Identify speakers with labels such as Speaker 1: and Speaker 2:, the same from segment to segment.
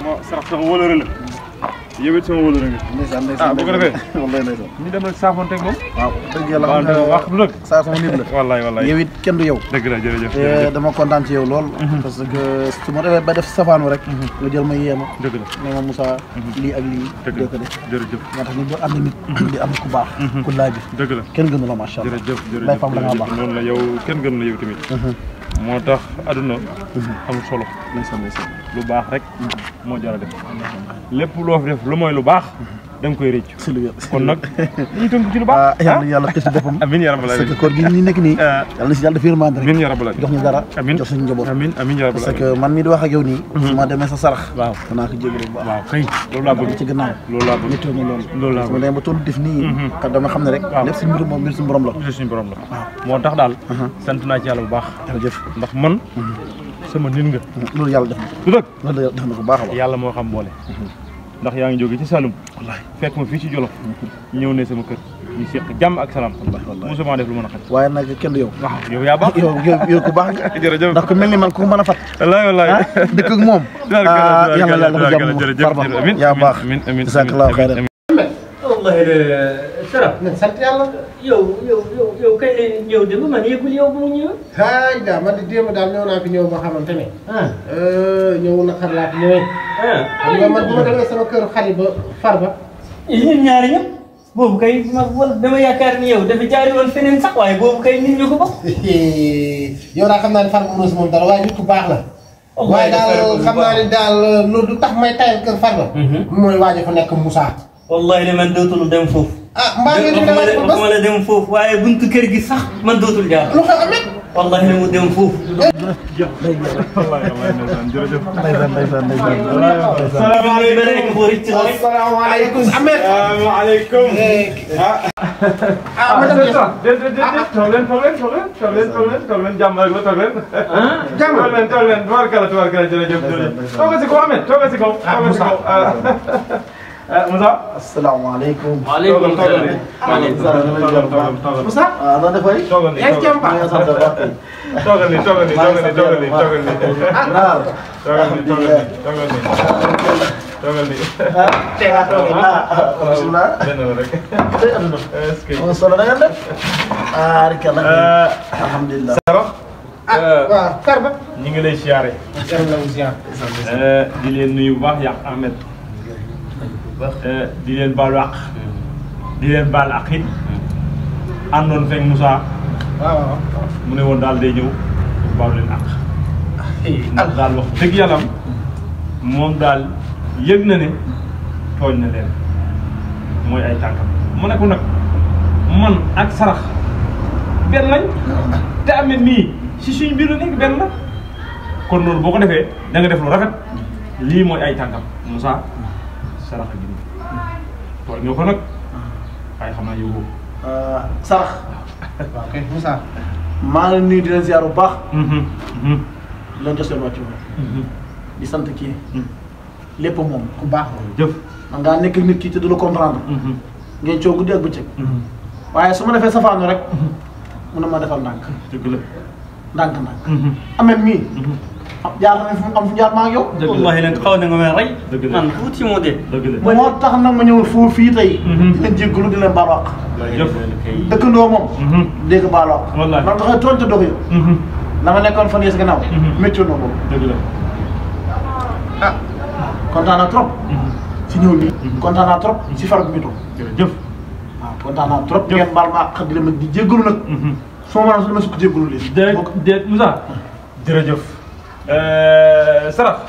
Speaker 1: sama sarax sama wóolóore la yow it sama wóolóore nga.
Speaker 2: ndeysaan
Speaker 1: ah bu ko defee.
Speaker 2: wallaay ndeysaan.
Speaker 1: ñu dem rek saafonteeg moom.
Speaker 2: waaw dëgg yàlla
Speaker 1: xam nga wax lu dëgg.
Speaker 2: saa sama nit la.
Speaker 1: wallaay
Speaker 2: yow it kenn du yow.
Speaker 1: dëgg la jërëjëf.
Speaker 2: dama kontaan ci yow lool. parce que su ma demee ba def safaanu rek. nga jël ma yéema.
Speaker 1: dëgg la
Speaker 2: ne ma Moussa lii ak lii.
Speaker 1: dëgg la jërëjëf.
Speaker 2: moo tax ñu doon ànd nit di am ku baax. ku laaj
Speaker 1: dëgg la
Speaker 2: kenn gënu la macha allah.
Speaker 1: jërëjëf
Speaker 2: lay fam da ngaa baax
Speaker 1: noonu la yow kenn gënu la yow tamit. moo tax aduna amul solo. lu baax rek moo jar a def. lépp loo fi def lu mooy lu baax da nga koy rëcc.
Speaker 2: si lu
Speaker 1: kon nag ñu tënk ci lu baax.
Speaker 2: yàlla xis boppam.
Speaker 1: amiin yaa rabbal aalamiin
Speaker 2: parce que koor gi ñu nekk nii. yàlla na si yàlla def yërmande rek.
Speaker 1: amiin yaa rabbal aalamiin
Speaker 2: jox ñu dara.
Speaker 1: amiin
Speaker 2: jox suñu njaboot.
Speaker 1: amiin amiin yaa rabbal
Speaker 2: parce
Speaker 1: aalamiin
Speaker 2: que man mii di wax ak yow nii. su ma demee sa sarax.
Speaker 1: waaw
Speaker 2: danaa ko jégalu bu baax.
Speaker 1: waaw kay loolu laa bëgg
Speaker 2: ci gannaaw.
Speaker 1: loolu laa bëgg
Speaker 2: météo ma loolu.
Speaker 1: loolu laa
Speaker 2: su ma
Speaker 1: bëgg
Speaker 2: demee ba toll def nii. kat dama xam ne rek.
Speaker 1: waaw
Speaker 2: lépp si mbirum moom mbir suñu borom la.
Speaker 1: suñu borom la. moo tax daal. sant naa ci yàlla bu baax.
Speaker 2: jërëjëf
Speaker 1: ndax man. sama nit nga.
Speaker 2: loolu yàlla def na ko.
Speaker 1: du dëgg.
Speaker 2: loolu yàlla def na ko baax a baax.
Speaker 1: yàlla moo xam boole. ndax yaa ngi jóge ci Saloum.
Speaker 2: wallaahi
Speaker 1: fekk ma fii ci Jolof. ñëw ne sama kër. ñu seq jàmm ak salaam.
Speaker 2: wallaahi
Speaker 1: mosuma def lu mën a xat.
Speaker 2: waaye nag kenn du yow.
Speaker 1: waaw yow yaa baax.
Speaker 2: yow ku baax nga.
Speaker 1: jërëjëf
Speaker 2: ndax ku mel ni man ku mën a fat.
Speaker 1: wallaay wallaay.
Speaker 2: dëkk ak moom. yàlla la ko jàmm farba yaa baax.
Speaker 1: amiin amiin
Speaker 2: jazakallahu xayran.
Speaker 3: wallahi de Sara.
Speaker 4: nañ sant yàlla.
Speaker 3: yow kay ñëw de ba man yëgul yow bu mu ñëw.
Speaker 4: haay daa man di démb daal ñëw naa fi ñëw boo xamante ne. ñëw na xar laa fi ñëwee. xam nga man bu ma demee sama kër xale ba Farba.
Speaker 3: ñun ñaari ñëpp boobu kay wala dama yaakaar ni yow dafa jaari woon feneen sax waaye boobu kay nit ñu ko bokk.
Speaker 4: yow daal xam naa ne Farba Rose moom dara waaye nit ku baax la. waaye daal xam naa ne daal loolu du tax may tayal kër Farba. mooy waaj fa nekk Moussa.
Speaker 3: wallahi de man dootul dem foofu.
Speaker 4: mbaa ngeen di demee ba
Speaker 3: ma la dem foofu waaye buntu kër gi sax man dootul jaar.
Speaker 4: lu xew Ahmed.
Speaker 3: wallahi de mu dem foofu.
Speaker 4: salaamaaleykum Ahmed.
Speaker 1: salaamaaleykum. toog leen jàmm rek la toog leen.
Speaker 4: jàmm
Speaker 1: toog leen tubaarkalla jërëjëf. toogal si kaw Ahmed toogal si kaw. Moussa.
Speaker 2: asalaamaaleykum.
Speaker 3: waaleykum salaam.
Speaker 4: Moussa.
Speaker 2: waaw noo def waay.
Speaker 1: toogal nii
Speaker 4: yaa ngi jàmm baax.
Speaker 1: toogal nii. toogal nii.
Speaker 2: tey nga toog bisimilah.
Speaker 1: benn la rek.
Speaker 2: tey àdduna.
Speaker 1: est-ce que.
Speaker 2: moom solo na ngeen def. alhamdulilah.
Speaker 1: Saro.
Speaker 4: waaw Farba.
Speaker 1: ñu ngi lay siyaare. di leen nuyu bu baax yàq Ahmed. di leen baalu àq. di leen baal àq it. àndoon fekk Moussa.
Speaker 4: waaw.
Speaker 1: mu ne woon daal day ñëw baalu leen àq. ndax daal wax dëgg yàlla moom daal yëg na ne tooñ na leen mooy ay tànkam mu ne ko nag man ak sarax benn lañ te Ahmed nii si suñ biir la nekk benn la kon loolu boo ko defee da nga def lu rafet lii mooy ay tànkam Moussa sarax a gini tooñ nga ko nag waaye xam naa yóbbu
Speaker 2: sarax.
Speaker 4: waaw kay Moussa.
Speaker 2: maa ngi leen nuyu di leen ziar bu baax. di leen jox seen wàccu di sant kii. lépp moom
Speaker 4: ku baax la.
Speaker 1: jëf.
Speaker 2: man ngaa nekk nit ki te du la comprendre. ngeen coow guddi ak bëccëg. waaye su ma defee safaanu rek. mun na ma defal ndànk.
Speaker 1: dëgg la.
Speaker 2: ndànk. Ahmed mii. jaar na fu am fu jaar maa ak yow.
Speaker 1: dëgg la
Speaker 3: wallahi nag xaw na nga may rey.
Speaker 1: dëgg la
Speaker 3: man tuuti moo dee.
Speaker 1: dëgg la.
Speaker 2: moo tax nag ma ñëw foofu fii tey. di leen jéggalu di leen baal wax.
Speaker 1: jëf.
Speaker 2: dëkkandoo moom. dégg baal wax.
Speaker 1: wallaahi
Speaker 2: man taxay tooñ te doog yow. la ma nekkoon fan yii si gannaaw. météo na boobu.
Speaker 1: dëgg la.
Speaker 2: kontaan naa trop. si ñëw bi. kontaan naa trop si far bi météo.
Speaker 1: jërëjëf.
Speaker 2: waaw kontaan naa trop. ngeen baal ma àq di leen di jéggalu nag. su ma mënoon su ma sukk jéggalu leen.
Speaker 1: déet Moussa. jërëjëf. Sarax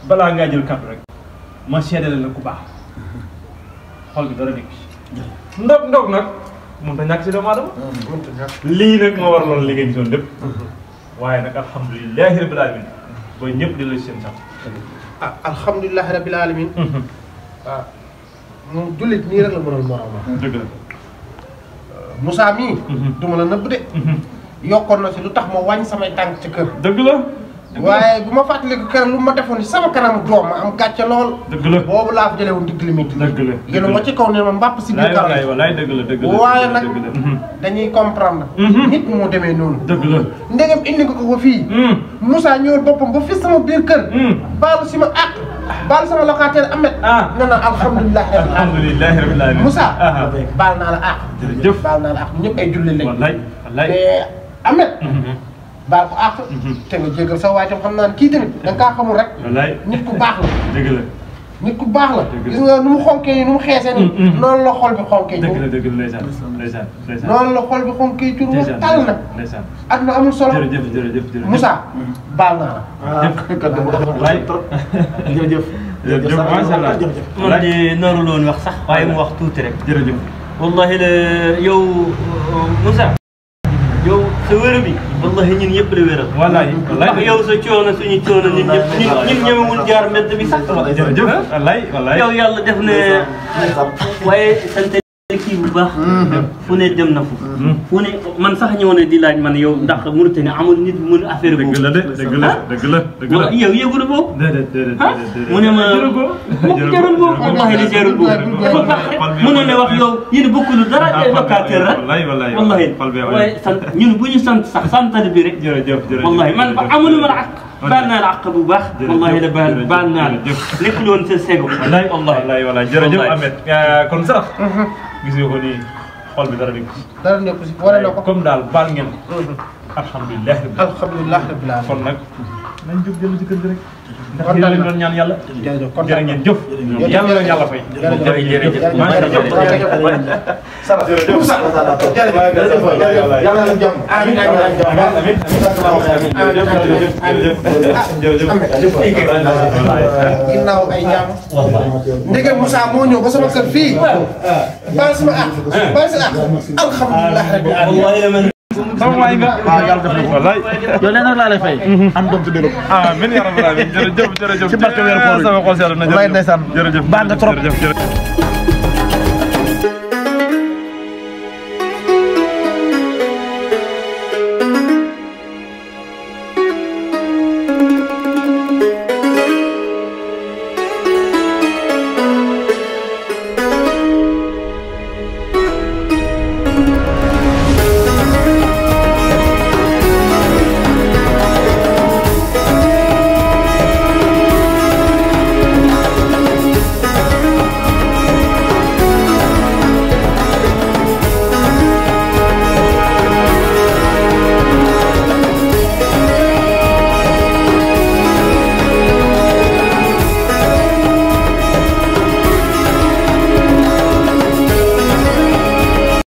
Speaker 1: balaa ngaa jël kàddu rek ma seedale la ku baax xol bi dara nekk ci ndog nag mënut a ñàkk si doomu aadama lii nag moo war loolu li nga gisoon lépp waaye nag alhamdulilahi rabbil alamin ba ñëpp di la seen sax
Speaker 4: alhamdulilah rabbil alamin. waaw moom jullit nii rek la mënal moroomam.
Speaker 1: dëgg la.
Speaker 4: Moussa mii. du ma la nëbb de. yokkoon na si lu tax ma wàññi samay tànk ci kër.
Speaker 1: dëgg la.
Speaker 4: waaye bu ma fàttaliku keroog lu ma defoon sama kanam doom ma am gàcce lool.
Speaker 1: dëgg la
Speaker 4: boobu laa fa jëlee woon digg limite.
Speaker 1: dëgg la
Speaker 4: yéen ma ci kaw ne ma mbàpp si biir kàlla.
Speaker 1: wallaay dëgg la dëgg la
Speaker 4: waaye nag dañuy comprendre. nit moo demee noonu.
Speaker 1: dëgg la
Speaker 4: ndegam indi nga ko fii. Moussa ñëwal boppam ba fii sama biir kër. baalu si ma àq. baal sama locataire Ahmed. nga naan alhamdulilah.
Speaker 1: alhamdulilah rabbil alamin.
Speaker 4: Moussa. baal naa la àq.
Speaker 1: jërëjëf
Speaker 4: baal naa la àq ñëpp ay julli lañ.
Speaker 1: wallaay wallaay
Speaker 4: mais Ahmed. baal ko àq. te nga jégal sa waay tam xam naa ne kii tamit da nga kaa xamul rek.
Speaker 1: wallaay
Speaker 4: nit ku baax la.
Speaker 1: dëgg la
Speaker 4: nit ku baax la. gis nga nu mu xonkee nii nu mu xeesee nii. noonu la xol bi xonkee
Speaker 1: dëgg
Speaker 4: tur.
Speaker 1: la dëgg la ndeysaan ndeysaan ndeysaan.
Speaker 4: noonu la xol bi xonkee tur mu tal na.
Speaker 1: ndeysaan
Speaker 4: àdduna amul solo.
Speaker 1: jërëjëf jërëjëf jërëjëf.
Speaker 4: Moussa baal naa la.
Speaker 1: wallaay
Speaker 2: jërëjëf.
Speaker 1: jërëjëf macha allah.
Speaker 3: man de naru loon wax sax waaye mu wax tuuti rek.
Speaker 1: jërëjëf.
Speaker 3: wallahi la yow Moussa yow sa wér bi wallahi ñun ñëpp la wéral.
Speaker 1: wallaay wallaay
Speaker 3: ndax yow sa coono suñu coono ñun ñëpp ñun ñemewul jaar mbedd bi sax.
Speaker 1: jërëjëf wallaay wallaay.
Speaker 3: yow yàlla def ne waaye sant kii bu baax. fu ne dem na fu ne man sax ñëw na di laaj man yow ndax Mauritanie amul nit mën affaire boobu.
Speaker 1: dëgg la de dëgg la dëgg la dëgg la.
Speaker 3: yow yëgul boobu.
Speaker 1: déedéet déedéet déedéet.
Speaker 3: mu ne ma jarul boobu wallahi la jarul boobu. dafa baax rek mënoon ne wax yow yéen bokkul dara ay locataire rek.
Speaker 1: wallaay wallaay
Speaker 3: wallahi waaye sant ñun bu ñu sant sax santal bi rek.
Speaker 1: jërëjëf jërëjëf
Speaker 3: wallahi man amul ma la ak. baal naa la àq bu baax. wallahi la baal naa la. nekk loon sa sego.
Speaker 1: wallaay wallaay wallaay jërëjëf Ahmed. kon sax. gis nga ko nii xol bi dara nekk.
Speaker 4: dara nekk si wane na ko.
Speaker 1: comme daal baal ngeen. alhamdulilah.
Speaker 4: alhamdulilah rabbil alamin.
Speaker 1: kon nag nañ jóg jël ci kër gi rek. ndax
Speaker 4: kontaan
Speaker 1: yéen a doon ñaan yàlla.
Speaker 4: jërëjëf kontaan
Speaker 1: jërë ngeen jëf. yàlla na yàlla fay.
Speaker 3: jërëjëf
Speaker 1: macha allah
Speaker 4: yàlla na jàmm. amiin ginnaaw ay jàmm. ndege Moussa moo ñëw ba sama kër fii. baal sama àq. baal sa àq. alhamdulilah rabbil alamin.
Speaker 1: sama waay nga.
Speaker 2: yàlla def na ko.
Speaker 1: wallaay.
Speaker 2: yow leen nag laa lay fay. am doom tuddee la ko.
Speaker 1: amiin yaa rabbal aalamiin jërëjëf jërëjëf.
Speaker 2: ci barke weeru koor yi
Speaker 1: sama xol seetlu na
Speaker 2: wallaay ndeysaan.
Speaker 1: jërëjëf
Speaker 2: baax nga trop.
Speaker 1: jërëjëf.